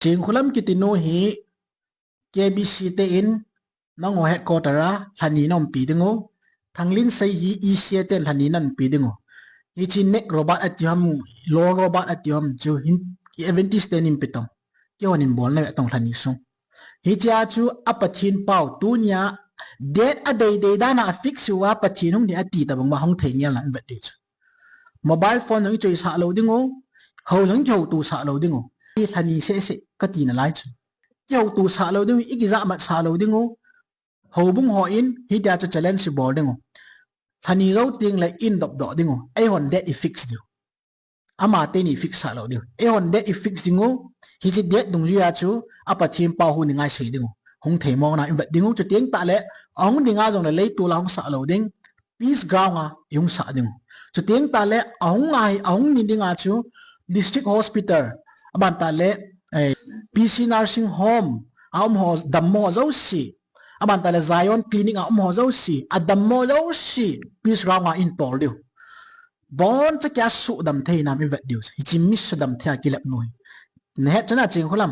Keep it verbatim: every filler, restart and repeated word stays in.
Chingkhulam kiti nu hi K B C te in nangho headquarter a lhani naumpi ding u. Thanglinsei hi E C A te in lhani naumpi ding u. Hiche Nick Robert ati ham, Lord Robert ati ham chu hin Adventist te in eipe tong. Keihon in bolna ve tong lhani sung. Hichea chu a Pathen pao tunia date adeidei dan a afix uva Pathen hung ding ati tabang ma hung thei ngel na in vet diu chu. Mobile phone jong ichoisah lou ding u, hou jong kihouto sah lou ding u. Lhani seh seh kati nalai chu. Kihouto sah lou ding u, ikijahmat sah lou ding u. Houbung ho in hitia chu challenge ibol ding u. Lhani jou tengle in dopdoh ding u. Eihon date ifix diu. Ama teni fix sah lou diu. Eihon date ifix ding u. Hiche date dungjuia chu a Pathen pao hu ni ngai sei ding u. Hung thei mong na in vet ding u. Chuteng tahle ahung dinga jongle leitol a hung sah lou ding. Peace ground a ihung sah ding u. Chuteng tahle ahung a, ahung ni dinga chu District Hospital, aban tahle, eh, P C Nursing Home a um ho, dammo jouse, aban tahle Zion Clinic a um ho jouse, adammo jouse Peace ground a in tol diu. Boncha kia sudam thei nam in vet diu. Hiche mi sudam thei a kilep nu hi. Nahet chana Chingkhulam.